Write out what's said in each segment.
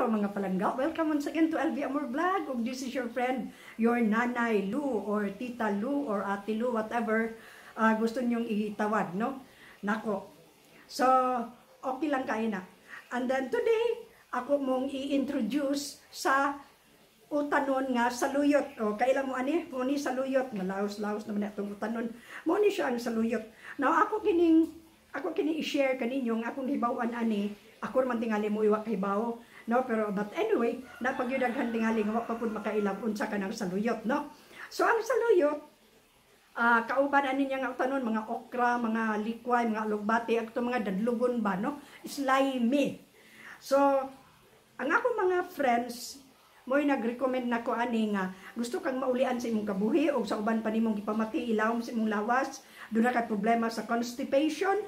Hello, mga palangga! Welcome once again to LV Amor Vlog. Ug this is your friend, your Nanay Lu or Tita Lu or Ate Lu, whatever gusto nyong itawag, no? Nako. So, okay lang kayo na. And then today, ako mong i-introduce sa utanon nga saluyot. O, kaila mo ani? Mo ni saluyot. Malaos-laos naman itong utanon. Mo ni siya ang saluyot. Now, ako kining i-share kaninyo ang akong hibaw-an ani. Ako man tingali mo iwa kahibaw, no? Pero but anyway, napagyudaghan tingali nga wa pa pud makailam unsa kanang saluyot, no? So ang saluyot, kauban ani niya nga utanon, mga okra, mga likway, mga alugbati, ang mga dadlugon ba, no? Slimy. So ang ako mga friends mo'y nag-recommend nako ani nga gusto kang maulian sa imong kabuhi o sa uban pa nimong gipamati ilawom sa imong lawas, duna kay problema sa constipation,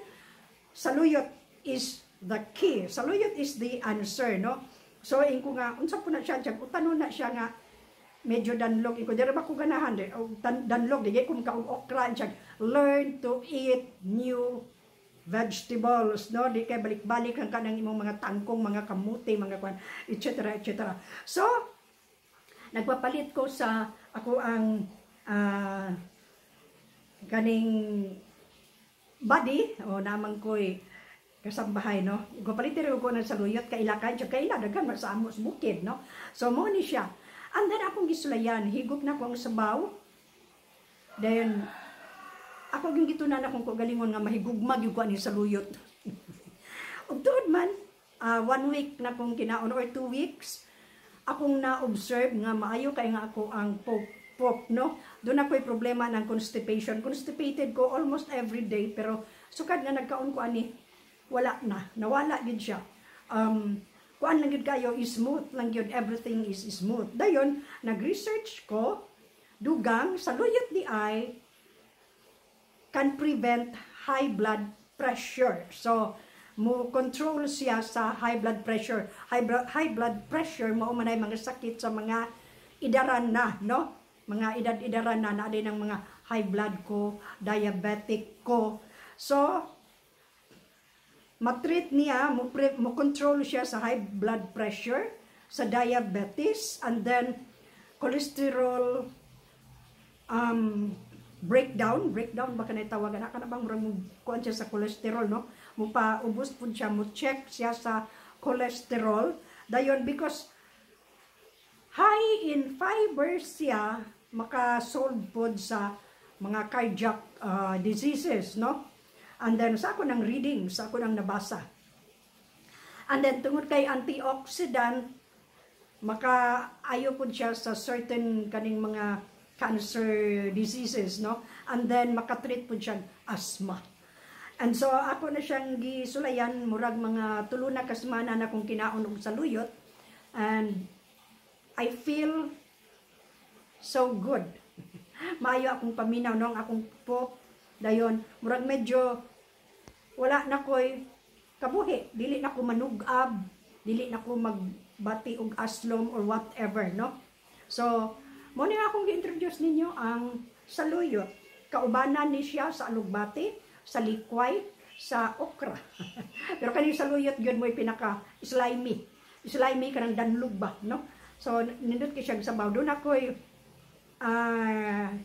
saluyot is the key. Saluyot is the answer, no? So, ingko nga, unsa po na siya, siya, utanon na siya nga, medyo danlog. Ingko, dira ba ko ganahan, di, o danlog, di ko makaog okra, siya, learn to eat new vegetables, no? Di kay balik-balik ang kanang imong mga tangkong, mga kamuti, mga kwan, etc., etc. So, nagpapalit ko sa ako ang kaning body o namang ko'y kasambahay, no? Gapalit ko ng saluyot, kaila kay kaila daghan man sa amo sa bukid, no? So mo ni siya. And then akong gisulayan, higop na ko ang sabaw. Then ako gyud gitunan akong kaugalingon nga mahigugma gyud ko ani saluyot. Ug tuod man, one week na kong kinaon or 2 weeks, akong na-observe nga maayo kay nga ako ang pop pop, no? Doon ako'y problema ng constipation. Constipated ko almost every day, pero sukad nga nagkaon ko ani, wala na. Nawala gid siya. Kuan lang gyud kayo, smooth lang gyud, everything is smooth. Dayon, nag-research ko, dugang, saluyot di ay can prevent high blood pressure. So, mo control siya sa high blood pressure. High blood pressure mao man ay mga sakit sa mga idaran na, no? Mga edad-idaran na, na din ang mga high blood ko, diabetic ko. So, matreat niya, mo control siya sa high blood pressure, sa diabetes, and then cholesterol breakdown, breakdown ba kanay tawagan na kana bang murag mo kuan siya sa cholesterol, no? Mo paubos pud siya, mo check siya sa cholesterol. Dayon because high in fiber siya, maka-solve pod sa mga cardiac diseases, no? And then sa ako ng reading, sa ako ng nabasa. And then tungod kay antioxidant, maka-ayo pud siya sa certain kaning mga cancer diseases, no? And then makatreat pud siya asthma. And so ako na siyang gisulayan, murag mga tulo na ka semana na kong kinaon og saluyot and I feel so good. Maayo akong paminaw, no, ang akong pop dayon murag medyo wala na ko'y kabuhi, dili na ko manugab, dili na ko magbati og aslom or whatever, no? So mo ni akong gi-introduce ninyo ang saluyot. Kaubanan ni siya sa alugbati, sa likway, sa okra. Pero kaning saluyot gyud mo'y pinaka slimy. Slimy kanang danlog ba, no? So nindot kay siya sabaw. Doon ako'y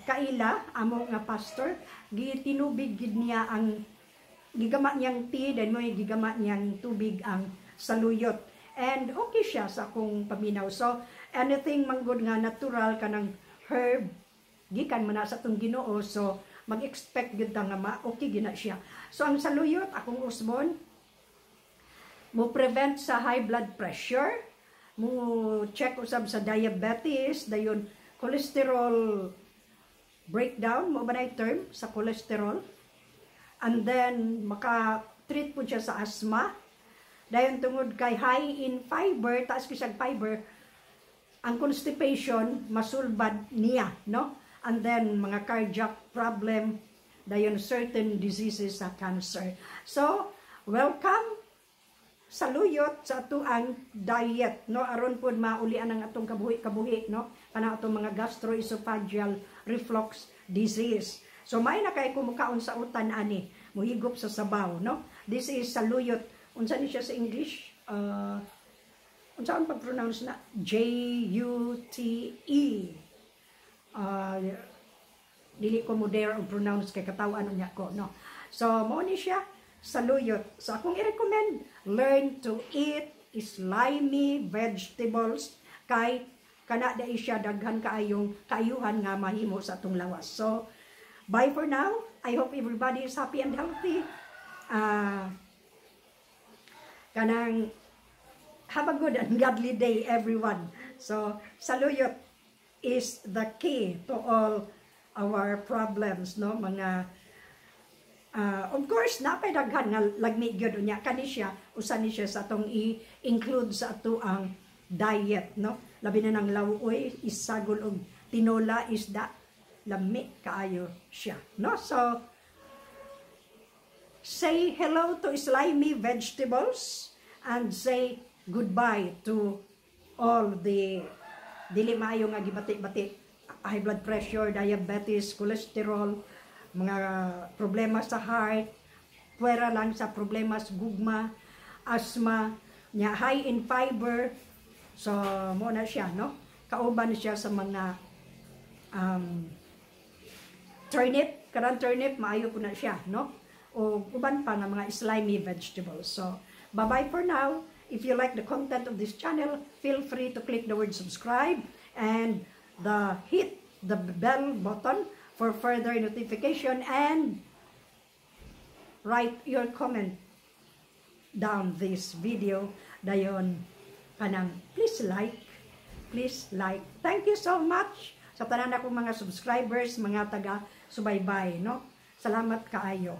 kaila amo nga pastor, gitinubig gid niya ang gigama niyang tea, then mo gigama niyang tubig ang saluyot. And okay siya sa akong paminaw. So anything manggod nga natural kanang herb gikan man na sa atong Ginoo, so mag-expect gyud ta nga ma okay gina siya. So ang saluyot, akong usbon, mo prevent sa high blood pressure, mo check usab sa diabetes, dayon cholesterol breakdown, mo ba na term sa cholesterol? And then maka-treat po siya sa asthma. Dayon tungod kay high in fiber, taas ko siyang fiber, ang constipation masulbad niya, no? And then mga cardiac problem, dayon certain diseases sa cancer. So, welcome saluyot sa atoang diet, no? Aron pud maulian ang atong kabuhi-kabuhi, no? Kana atong mga gastroesophageal reflux disease. So may na kay kumukaon sa utan ani, muhigop sa sabaw, no? This is saluyot. Unsa ni siya sa English? Unsa ang pag-pronounce na? Jute. Dili ko mo dare og pronounce kay katawan niya ko, no? So mo ni siya, saluyot. So akong i-recommend, learn to eat slimy vegetables kay kana dai siya daghan kaayong kaayuhan nga mahimo sa atong lawas. So bye for now. I hope everybody is happy and healthy. Kanang have a good and godly day, everyone. So saluyot is the key to all our problems, no? Mga of course, napay daghan nga lagmi gyud unya kani siya, usa ni siya sa atong i-include sa ato ang diet, no? Labi na ng lawuoy, isagol og tinola, isda, lami kaayo siya, no? So say hello to slimy vegetables and say goodbye to all the dili maayo nga gibati-bati, high blood pressure, diabetes, cholesterol, mga problema sa heart, puwera lang sa problema sa gugma, asthma, nya high in fiber. So mo na siya, no? Kauban siya sa mga turnip, karan turnip maayo po na siya, no? O uban pa nga mga slimy vegetables. So, bye-bye for now. If you like the content of this channel, feel free to click the word "subscribe" and the hit the bell button for further notification and write your comment down this video. Dayon kanang please like, please like. Thank you so much sa tanan akong mga subscribers, mga taga subaybay, no? Salamat kaayo.